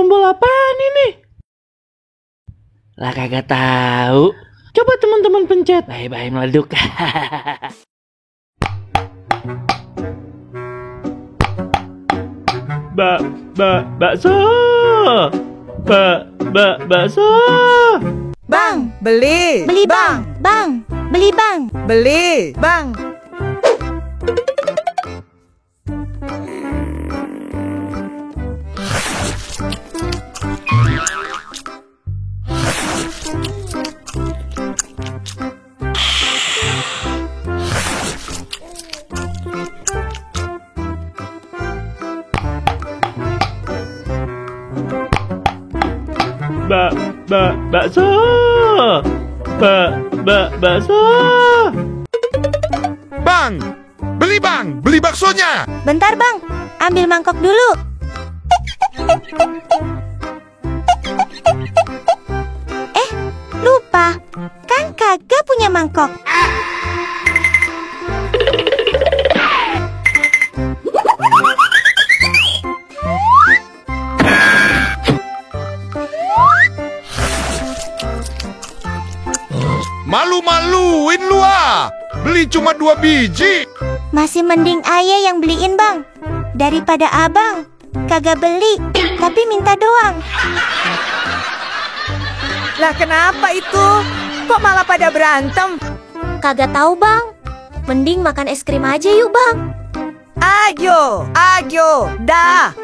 tombol apaan ini? Lah kagak tahu. Coba teman-teman pencet. Bye-bye meleduk. Bakso. Bakso. Bang, beli. Beli bang, bang, beli bang. Beli, bang. Bakso. Bakso. Bang, beli baksonya. Bentar bang, ambil mangkok dulu. Lupa, kan kagak punya mangkok. Malu-maluin lu ah. Beli cuma 2 biji. Masih mending ayah yang beliin bang, daripada abang kagak beli, tapi minta doang. Lah kenapa itu? Kok malah pada berantem? Kagak tahu bang, mending makan es krim aja yuk bang. Ayo, dah.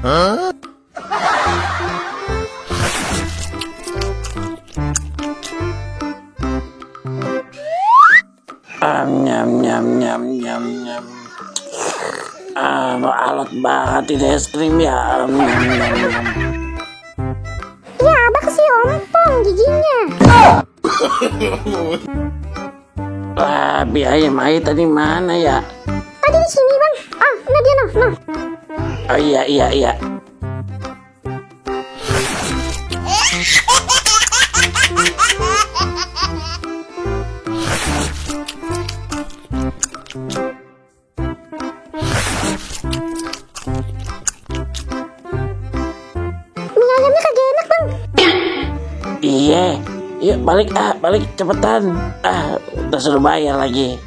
Hah? Nyam. Alot banget ini es krim ya. Ya abang sih ompong giginya. Biaya Mai tadi mana ya? Tadi di sini bang. Nah dia noh. Oh iya. Mie ayamnya kagak enak bang. Iya. Yuk balik cepetan. Udah suruh bayar lagi.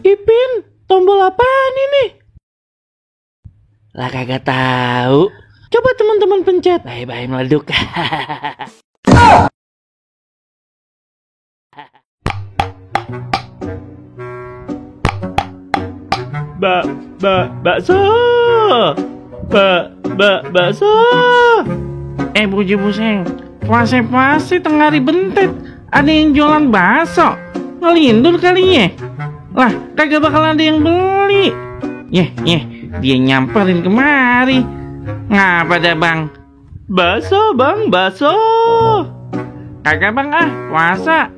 Ipin, tombol apaan ini? Lah kagak tahu. Coba teman-teman pencet. Bye-bye meleduk. Bakso. Bakso. Buji buseng. Puase tengah hari bentet. Ada yang jualan bakso. Ngelindur kali ya. Lah, kagak bakal ada yang beli. Dia nyamperin kemari. Ngapa dah bang? Bakso bang, bakso. Kagak bang puasa.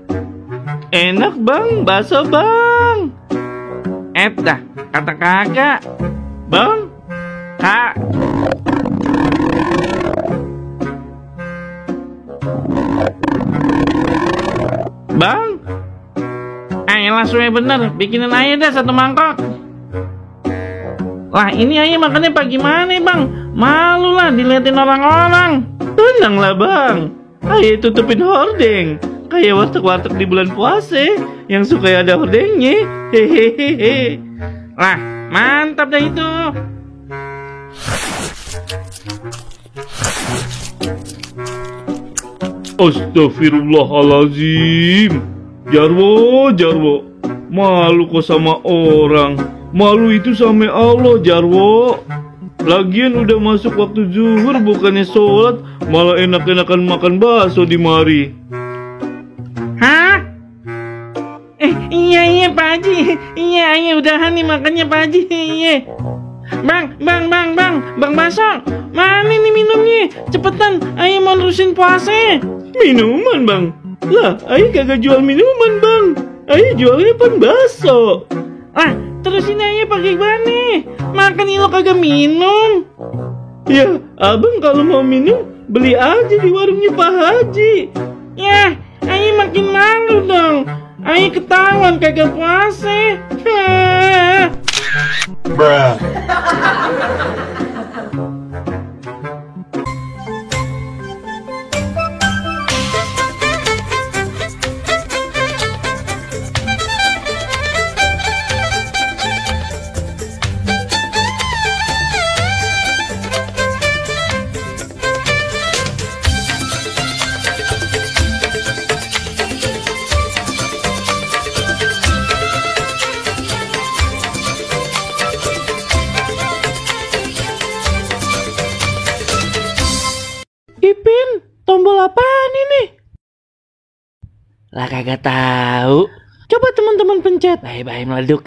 Enak bang, bakso bang. Dah, kata kagak. Bang, kak. Bang, ayolah suwe bener, bikinin aja dah 1 mangkok. Lah ini aja makannya pagi mana bang? Malu lah diliatin orang-orang. Tenang lah bang, ayo tutupin hordeng. Kayak warteg-warteg di bulan puasa yang suka ada hordengnya. Hehehe. Lah mantap dah itu. Astagfirullahalazim. Jarwo, malu kok sama orang. Malu itu sama Allah, Jarwo. Lagian udah masuk waktu zuhur, bukannya sholat, malah enak-enakan makan bakso di mari. Hah? Iya Pak Haji. Iya, ayo udahan nih makannya Pak Haji. Iya. Bang Baso, mana nih minumnya? Cepetan, ayo mau nerusin puasa. Minuman, Bang. Lah, ayo kagak jual minuman, Bang. Ayo jualnya pan baso. Ah, terus ini ayo pakai gimana? Makan lo kagak minum. Ya, abang kalau mau minum, beli aja di warungnya Pak Haji. Ya, ayo makin malu dong. Ayo ketahuan kagak puasa. Ipin, tombol apaan ini? Lah kagak tahu. Coba teman-teman pencet. Bye-bye meleduk.